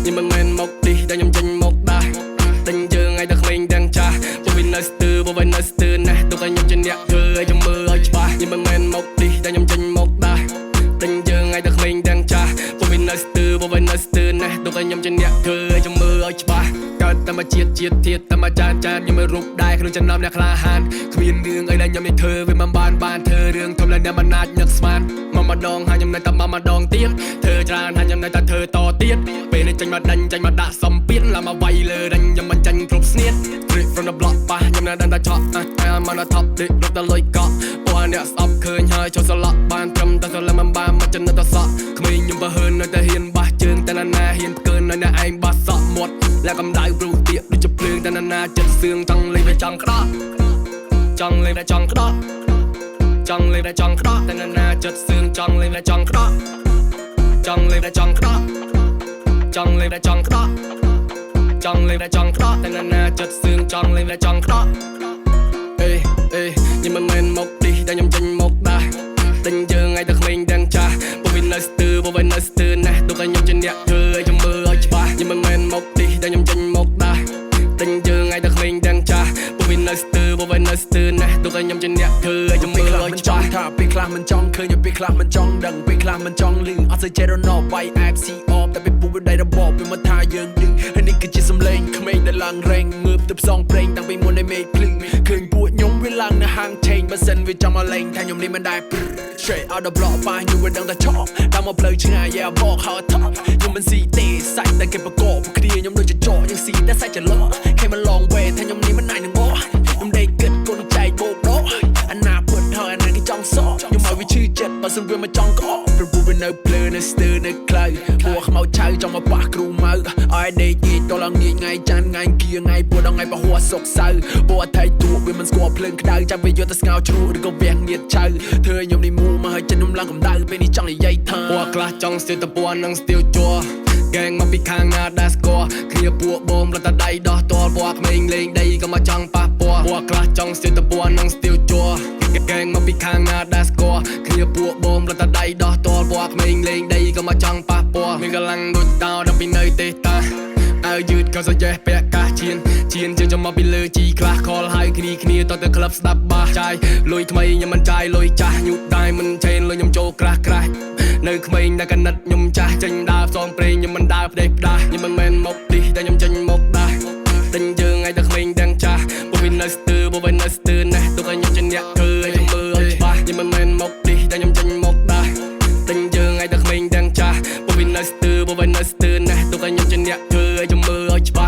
ខ្ញុំមិនមែនមកទីតែខ្ញុំចេញមកដាស់ដេញយើងឲ្យតែក្មេងទាំងចាស់ពួកវានៅស្ទើពួកវានៅស្ទើណាស់ទុកឲ្យខ្ញុំជាអ្នកធ្វើឲ្យខ្ញុំមើលឲ្យច្បាស់ខ្ញុំមិនមែនមកទីតែខ្ញុំចេញមកដាស់ដេញយើងឲ្យតែក្មេងទាំងចាស់ពួកវានៅស្ទើពួកវានៅស្ទើណាស់ទុកឲ្យខ្ញុំជាអ្នកធ្វើឲ្យខ្ញុំមើលឲ្យច្បាស់កើតតែមកជាតិជាតិទៀតតែមកចានចានខ្ញុំមិនរូបដែរក្នុងចំណោមអ្នកក្លាហានគ្មានរឿងអីដែលខ្ញុំនេះធ្វើវាមិនបានបានធ្វើរឿងធំឡើងអ្នកមិនអាចនឹកស្មានមកម្ដងហើយខ្ញុំនៅតែមកម្ដងទៀតធ្វើច្រើនហើយខ្ញុំនៅតែធ្វើតទៀតពេលនេះចេញមកដាញ់ចេញមកដាក់សំពៀនឡើងមកវាយលើដាញ់ខ្ញុំមិនចាញ់គ្រប់ស្នៀត Straight from the block ប៉ះខ្ញុំនៅដឹងតែឆក់អាមកដល់ top ដេករត់ដល់លុយកក់ពួកអ្នកស្អប់ឃើញហើយចូលសឡក់បានត្រឹមតែសឡឹងមិនបានមកចំណិតតសក់ក្មេងខ្ញុំបើហឿននៅតែហ៊ានបាសជើងតែណាណាហ៊ានផ្កើននៅអ្នកឯងបាសសក់មាត់ឡាកម្ដៅព្រោះទៀកដូចជាភ្លើងតែណាណាចិត្តសឿងចង់លេងវាចង់ក្តោះចង់លេងវាចង់ក្តោះចង់លេងវាចង់ក្តោះតែណាណាចិត្តសឿងចង់លេងវាចង់ក្តោះចង់លេងវាចង់ក្តោះចង់លេងវាចង់ក្តោះចង់លេងវាចង់ក្តោះតែណាណាចិត្តសឿងចង់លេងវាចង់ក្តោះអេអេខ្ញុំមិនមែនមកទីតែខ្ញុំចេញមកដាស់ដេញយើងឲ្យតែក្មេងទាំងចាស់ពួកវានៅស្ទើពួកវានៅស្ទើណាស់ទុកឲ្យខ្ញុំជាអ្នកធ្វើឲ្យខ្ញុំមើលឲ្យច្បាស់ខ្ញុំមិនមែនមកទីតែខ្ញុំចេញមកដាស់ដេញយើងឲ្យតែក្មេងទាំងចាស់ពួកវានៅស្ទើពួកវានៅស្ទើណាស់ទុកឲ្យខ្ញុំជាអ្នកធ្វើឲ្យខ្ញុំមើ ពេល ល ខ្លះ ឲ្យច្បាស់ មិនចង់ថាពេលខ្លះមិនចង់ឃើញពេលខ្លះមិនចង់ដឹងពេលខ្លះមិនចង់លឺអត់សូវចេះរណបបាយអែបស៊ីអបតែពេលពូវាដៃរបបវាមកថាយើងឌឺហើយនេះគឺជាសំឡេងក្មេងដែលឡើងរែងងើបទៅផ្សងព្រេងតាំងពីមុននៃមេឃភ្លឺឃើញពួកខ្ញុំវាឡើងនៅហាងឆេងបើសិនវាចង់មកលេងថាខ្ញុំនេះមិនដែរ Straight out the block ប៉ះខ្ញុំវាដឹងតែឆក់តាមមកផ្លូវឆ្ងាយ yeah បក how I talk ខ្ញុំមិនស៊ីទេសាច់តែគេប្រកបពួកគ្នាខ្ញុំដូចជាចកយើងស៊ីតែសាច់ច្រឡក់ Came a long way ថាខ្ញុំនេះមិនអាចនឹងបកខ្ញុំដេកគិតគុណចែកបោកដកអាណាពិតហើយអាណាគេចង់សក់ខ្ញុំឲ្យវាឈឺចិត្តបើសិនវាមកចង់ក្អកព្រោះពួកវានៅភ្លើនៅស្ទើនៅខ្លៅពួកខ្មៅឆៅចង់មកប៉ះគ្រូម៉ៅឲ្យដេកងាយតឡើងងាយថ្ងៃច័ន្ទថ្ងៃគៀថ្ងៃពួកដល់ថ្ងៃពហុសុកសៅពួកអថៃទួវាមិនស្គាល់ភ្លើងក្តៅចាំវាយកទៅស្ងោជ្រក់ឬក៏វះងៀតឆៅធ្វើឲ្យខ្ញុំនេះមូមកឲ្យចិត្តខ្ញុំឡើងកម្ដៅពេលនេះចង់និយាយថា ពួកខ្លះចង់ស្ទាវតពណ៌និងស្ទាវជ័រកែងមកពីខាងណាដែលស្គាល់គ្នាពួកបងរត់តែដៃដោះតលពួកក្មេងលេងដីក៏មកចង់ប៉ះពាល់ពួកខ្លះចង់ស្ទាវតពណ៌និងស្ទាវជ័រកែងមកពីខាងណាដែលស្គាល់គ្នាពួកបងរត់តែដៃដោះតលពួកក្មេងលេងដីក៏មកចង់ប៉ះពាល់មានកម្លាំងដូចតោដល់ពីនៅទេតាអាវយឺតក៏សយេះពាក់កាសឈៀនឈៀនជើងចំមកពីលើជីខ្លះខលហើយគ្នាគ្នាតទៅក្លឹបស្ដាប់បាសចាយលុយថ្មីខ្ញុំមិនចាយលុយចាស់ញូដៃមិនឆេនលុយខ្ញុំចូលក្រាស់ក្រាស់នៅក្មេងតែកណិតខ្ញុំចាស់ចេញដើរផ្សងព្រេងខ្ញុំមិនដើរផ្ដេសផ្ដាស់ខ្ញុំមិនមែនមកទីតែខ្ញុំចេញមកដាស់ដេញយើងឲ្យតែក្មេងទាំងចាស់ពួកវានៅស្ទើពួកវានៅស្ទើណាស់ទុកឲ្យខ្ញុំជាអ្នកធ្វើឲ្យខ្ញុំមើលឲ្យច្បាស់ខ្ញុំមិនមែនមកទីតែខ្ញុំចេញមកដាស់ដេញយើងឲ្យតែក្មេងទាំងចាស់ពួកវានៅស្ទើពួកវានៅស្ទើណាស់ទុកឲ្យខ្ញុំជាអ្នកធ្វើឲ្យខ្ញុំមើលឲ្យច្បាស់។